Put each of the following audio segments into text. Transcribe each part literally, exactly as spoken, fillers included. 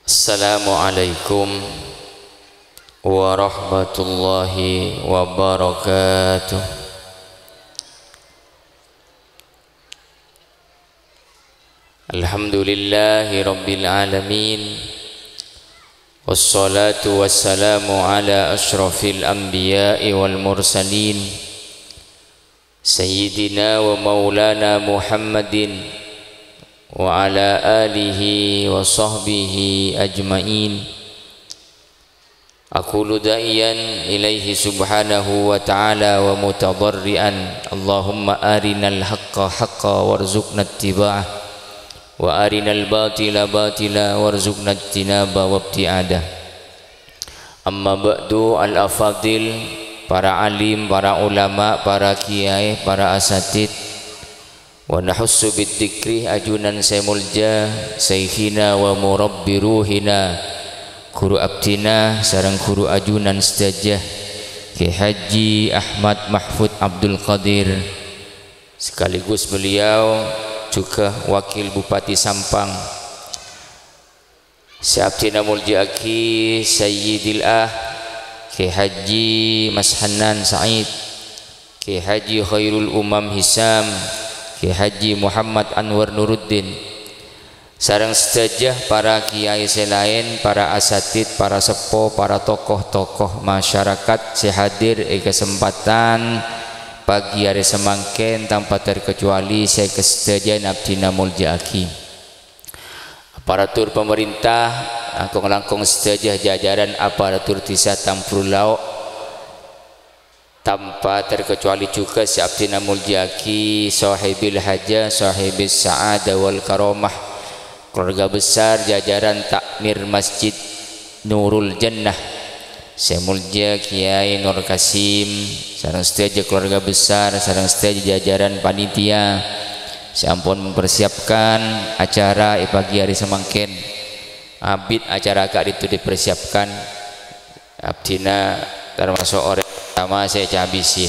Assalamualaikum warahmatullahi wabarakatuh. Alhamdulillahi rabbil alamin. Wassalatu wassalamu ala asyrafil anbiya'i wal mursalin. Sayyidina wa maulana Muhammadin wa ala alihi wa sahbihi ajma'in. Aqulu da'iyan ilaihi subhanahu wa ta'ala wa mutadarrian, Allahumma arinal haqqa haqqa warzuqna ittiba'ah, wa arinal batila batila warzuqna ijtinaba wabti'adah. Amma ba'du, al-afadil, para alim, para ulama, para kiai, para asatid, wa nahussu bidzikri, ajunan sè molja, syaikhina wa murabbi ruhina, ghuru abdhina sareng ghuru ajunan sadhâjâ, Kè Haji Ahmad Mahfud Abdul Qadir, sekaligus beliau juga Wakil Bupati Sampang, sè abdhina molja'aghi Sayyidil Ah, Kè Haji Mas Hannan Said, Kè Haji Khairul Umam Hisam, Kè Haji Muhammad Anwar Nuruddin, sareng sadhâjâ para kiai sè laèn, para asatid, para seppo, para tokoh-tokoh masyarakat sè hadir è kasempatan pagi arè samangkèn, tanpa terkecuali sè kasadhâjâna abdhina molja'aghi. Aparatur pamarènta, langkong-langkong sadhâjâ jajaran aparatur dhisa Tamburu Lao', tanpa terkecuali juga sè abdhina molja'aghi sohibil hajah, sohibis sa'adah wal karomah, keluarga besar jajaran takmir Masjid Nurul Jannah, sè molja Kiai Nur Kasim, sareng sadhâjâ keluarga besar, sareng sadhâjâ jajaran panitia, sè ampon mempersiapkan acara è pagi arè samangkèn. Abit acara ka'dinto dipersiapkan, abdhina tamaso' orèng pertama sè ècabisi.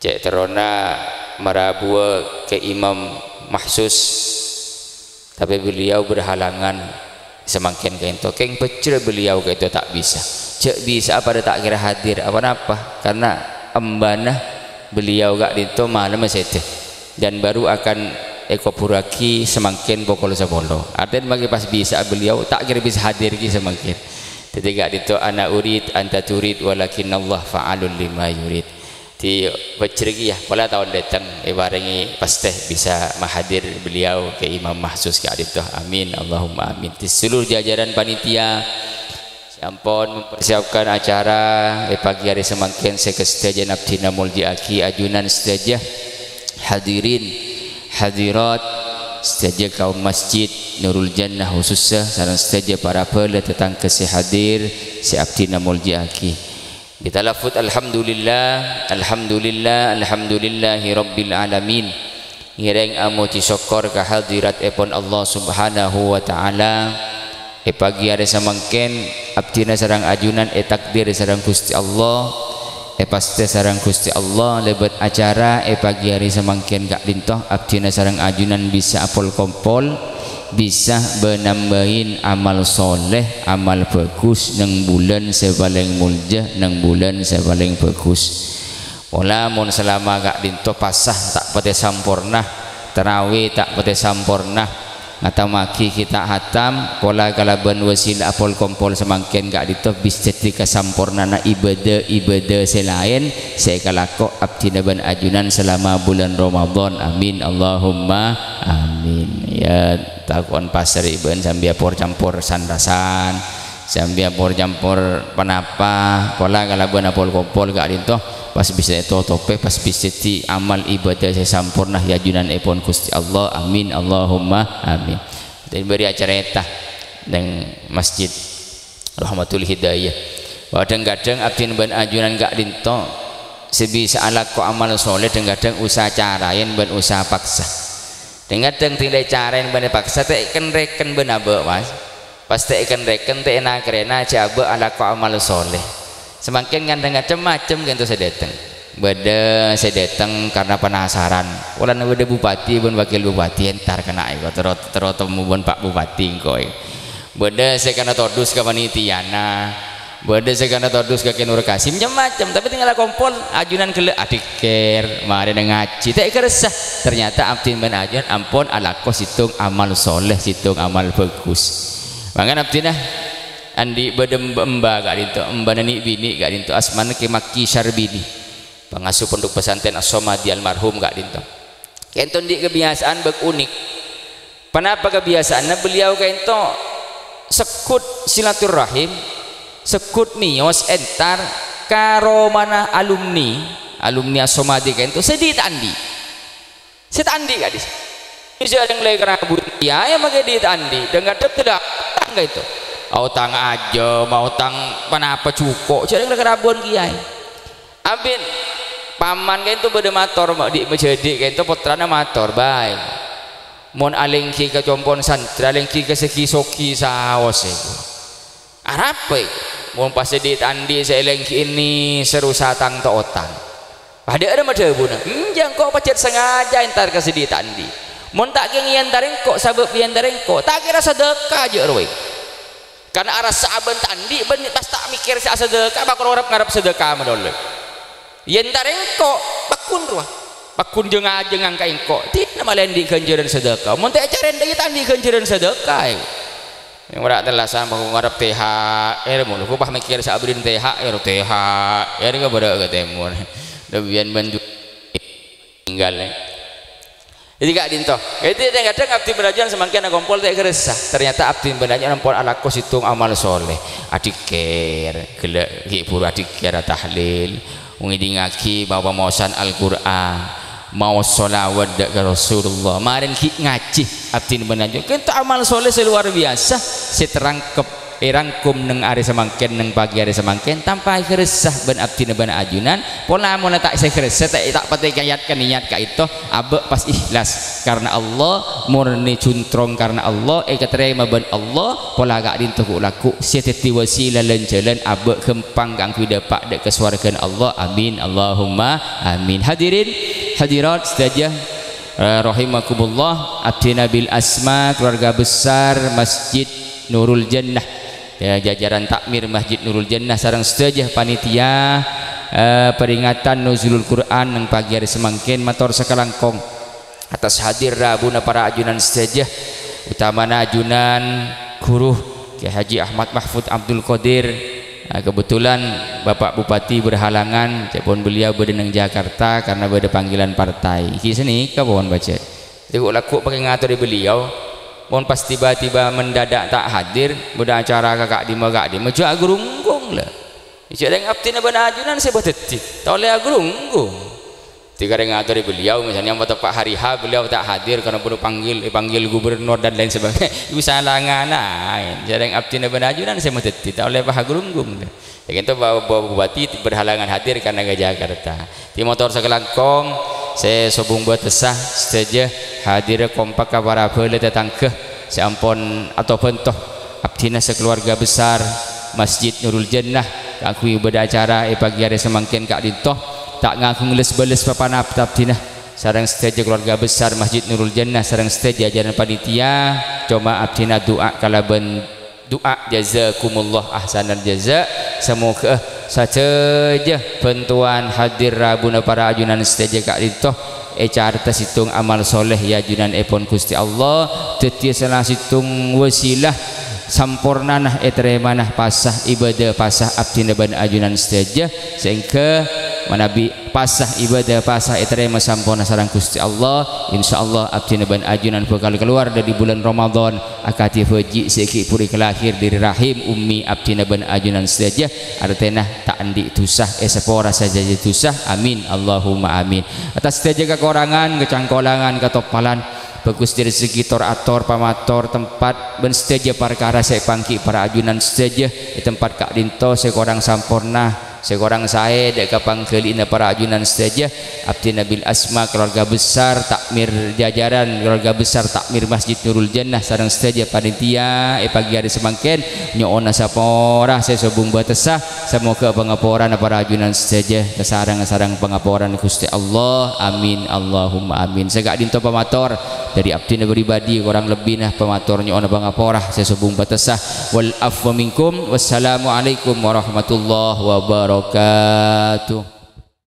Cè' terrona marabuwâ Kè Imam Mahsus, tapè beliau berhalangan samangkèn ka'dinto. Kèng pècèr beliau ka'dinto ta' bisa. Jhâ' bisa'a padâ ta' kèra hadir. Apa-napa? Karena embana beliau ka'dinto malemma sèdhâ. Dan baru akan èkoburraghi samangkèn pokol sapolo. Artèna mangkè pas bisa'a beliau, ta' kèra bisa hadir ghi samangkèn. Dhâddhi ka'dinto ana urid, anta turid, walakinnallah fa'alul lima yurid. Dhi pècèr ghi, yâ, pola taon dâteng èparèngè pastè bisa mahadir beliau Kè Imam Mahsus ka'dinto. Amin, Allahumma amin. Dhi seluruh jajaran panitia sè ampon mempersiapkan acara è pagi arè samangkèn sè kasadhâjâna abdhina molja'aghi, ajunan sadhâjâ, hadirin, hadirat, sadhâjâ kaum Masjid Nurul Jannah khusussa, sareng sadhâjâ para bhâlâ tatangghâ sè hadir, sè abdhina molja'aghi. Bitalaffuz alhamdulillah, alhamdulillah, alhamdulillahi rabbil alamin. Ngèrèng amojhi sokkor ka hadiratèpon Allah Subhanahu wa Ta'ala. È pagi arè samangkèn, abdhina sareng ajunan ètakdir sareng Ghustè Allah, èpastè sareng Ghustè Allah, lèbât acara è pagi arè samangkèn ka'dinto, abdhina sareng ajunan bisa apol-kompol, bisa bâ-nambâi amal sholeh, amal bhâghus neng bulân sè palèng molja, neng bulân sè palèng bhâghus. Pola mon salama ka'dinto pasa ta' patè samporna, tarawè ta' patè samporna, ngatammaghi kitab hatam, pola kalabân wasilah apol-kompol samangkèn ka'dinto bisa dhâddhi kasampornana ibâdâ-ibâdâ sè laèn sè èkalako abdhina bân ajunan salama bulân Ramadhan. Amin, Allahumma amin. Yâ, tako'en pasèra bân sambi apor-campor san-rasan. Sambi apor-campor ponapa, pola kalabân apol-kompol ka'dinto, pas bisa ètotopè, pas bisa dhâddhi amal ibâdâ sè samporna è ajunanèpon Ghustè Allah. Amin, Allahumma amin. Dan bâri' acarèta neng Masjid Rahmatul Hidayah. Wah, dhâng-kadhâng abdhina bân ajunan ka'dinto sè bisa alako amal sholeh, dhâng-kadhâng usaha caraèn bân usaha paksa. Dhâng-kadhâng tènggâl caraèn bân paksa ta' èken-rèken bân abâ', Mas. Pas ta' èken-rèken, ta' èna-karèna, jhâ' abâ' alako amal sholeh. Samangkèn kan dhâng-, cem-macem ka'dinto sè dâteng. Bâdâ sè dâteng karna penasaran. Polana bâdâ bupati bân wakil bupati, entar kenna'è kok, terro, terro temmo bân Pak Bupati engko'. Bâdâ sè kana todus ka panitiana, bâdâ sè kana todus ka Kè Nur Kasim, cem-macem, tapè tinggal akompol, ajunan ghellâ' adhikkèr, marèna ngajhi, ta' èkarassa. Ternyata abdhina bân ajunan ampon alako sèttong amal sholeh, sèttong amal bhâghus. Mangkana abdhina andi' bâdâ emba-, emba ka'dinto, embana nè'-binè' ka'dinto, asmana Kè Makki Syarbini, pangasuh Pondok Pesantren As-Somadi almarhum ka'dinto. Kento andi' kabiyasaan bâk unik. Ponapa kabiyasa'anna beliau kento segghut silaturrahim, segghut mèyos entar ka romana alumni, alumni As-Somadi kento sè dhi' ta' andi'. Sè ta' andi' ka'dis. Bisa rèng lè karabun kiyaè makè dhi' ta' andi', dhâng-kadhâng dâlâ otang kento. Otang ajâm, otang ponapa jhuko', jhâ' rèng lè karabun kiyaè. Abit, paman kento bâdâ mator, ma-, dhi' majhâdhi' kento pottrana mator, "Bâi, mon alèngghi ka compo'na santrè, alèngghi ka sè ghi-sogi saos èko. Arapa èko? Mon pas sè dhi' ta' andi' sè èlèngghi ini sè rusa tang ta' otang." Padâ'â rèya madhâbuna, "Enjâ', engko' pajhât sangaja entar ka sè dhi' ta' andi'. Mon ta' kèng èentarè engko', sabâb èentarè engko', ta' kèra sadhâka jhâ' rowa." Karna arassa abân ta' andi' bân pas ta' mèkkèr sè asadhâka, bâkal ngarep-ngarep sadhâka malolo. Yèn ta' rèngko', pagghun rowa. Pagghun jâng-ajângan ka èngko'. Dina malè andi' ghânjhârân sadhâka. Mon ta' ècarèndhâi, ta' andi' ghânjhârân sadhâka, è. Yang ora tellasan pagghun ngarep T H R, mon ghu pas mèkkèr sè abâdhin T H R, T H R ka bârâ' ka tèmor. Lebbiyan bân du-, tinggal, è. Jadi ka'dinto. Jadi kadhâng-kadhâng abdhi bân ajunan samangkèn akompol ta' èkarassa. Ternyata abdhi bân ajunan ampon alako sèttong amal sholeh. Adhikkèr, ghellâ' ghi' bhuru adhikkèr, atahlil, ngèdingaghi maos-maosan Al-Qur'an, maos sholawat dâ' ka Rasulullah. Marèn ghi' ngajhi abdhi bân ajunan. Kento amal sholeh sè luar biasa, sè terangkep. Èrangkom neng arè samangkèn, neng pagi arè samangkèn, tanpa èkarassa bân abdhina bân ajunan, pola mona ta' sè èkarassa, ta', ta' patè kèyat ka niyat ka'dinto, abâ' pas ikhlas karna Allah, murni cuntrong karna Allah, èkatarèma bân Allah, pola ka'dinto ghu'-lagghu' sè dhâddhi wasilah lan jhâlân abâ' ghâmpang kaangghuy dâpa' dâ' ka sowarghâna Allah. Amin, Allahumma amin. Hadirin, hadirat sadhâjâ, eh, rahimakumullah, abdhina bil asma keluarga besar Masjid Nurul Jannah. Ya, jajaran takmir Masjid Nurul Jannah sareng sadhâjâ panitia, eh, peringatan Nuzulul Quran neng pagi arè samangkèn mator sakalangkong atas hadir rabuna para ajunan sadhâjâ, utamana ajunan ghuru Kiai Haji Ahmad Mahfud Abdul Qadir. Nah, kebetulan Bapak Bupati berhalangan, ca'èpon beliau bâdâ neng Jakarta karena bâdâ panggilan partai. Ghi' sanèka pon bâca. Ghu'-lagghu' makè ngatorè beliau, mon pas tiba-tiba mendadak ta' hadir, bâdâ acara ka ka'dimma-ka'dimma, jhâ' agrunggung la. Jhâ' rèng abdhina bân ajunan sè bâdâddhi, ta' ollè agrunggung. Dhika rèng ngatorè beliau, misalnya mateppa' hari H, beliau ta' hadir karena perlu panggil, èpanggil gubernur dan lain sebagainya. Iku salangana, jhâ' rèng abdhina bân ajunan sè bâdâddhi, ta' ollè pas agrunggung. Ya, kento Ba-, Bapak Bupati berhalangan hadir karena ka Jakarta. Di motor sakalangkong, sè sobung bâtessa sadhâjâ hadir kompak ka para bhâlâ tatangghâ sè ampon atobhânto abdhina sakeluarga besar Masjid Nurul Jannah kaangghuy bâdâ acara è pagi arè samangkèn ka'dinto. Ta' ngaghung les-bâles papanap abdhina sareng sadhâjâ keluarga besar Masjid Nurul Jannah sareng sadhâjâ jajaran panitia. Coma abdhina du'a kalabân du'a, jazakumullah ahsanal jaza. Samoghâ sadhâjâ bhântowan hadir rabuna para ajunan sadhâjâ ka'dinto ècarèta sèttong amal sholeh è ajunanèpon Ghustè Allah, dhâddhiyâ sala sèttong wasilah sampornana ètarèmana pasa ibâdâ pasa abdhina bân ajunan sadhâjâ, saèngghâ manabi pasa ibâdâ pasa ètarèma samporna sareng Ghustè Allah. Insyaallah abdhina bân ajunan bhâkal kalowar dâri bulân Ramadan akadhi bhâji' sè ghi' bhuru kalahèr dâri rahim ummi abdhina bân ajunan sadhâjâ, artèna ta' andi' dusa, èsapora sadhâjâ dusa. Amin, Allahumma amin. Atas sadhâjâ kakorangan, kacangkolangan, katoppalan, bhâghus dâri segi tor-ator, pamator, tempat, bân sadhâjâ parkara sè èpangghi para ajunan sadhâjâ è tempat ka'dinto sè korang samporna, sè korang saè dâ' ka pangghâli'ânna para ajunan sadhâjâ, abdhina bil asma keluarga besar takmir jajaran keluarga besar takmir Masjid Nurul Jannah sareng sadhâjâ panitia è pagi arè samangkèn nyo'ona sapora sè sobung bâtessa, samoghâ pangaporana para ajunan sadhâjâ kasareng-sareng pangaporana Ghustè Allah. Amin, Allahumma amin. Sè ka'dinto pamator, Dhâri abdhina pribadi, korang lebbina pamator nyo'ona pangapora sè sobung bâtessa. Wal afwa minkum. Wassalamualaikum warahmatullahi wabarakatuh.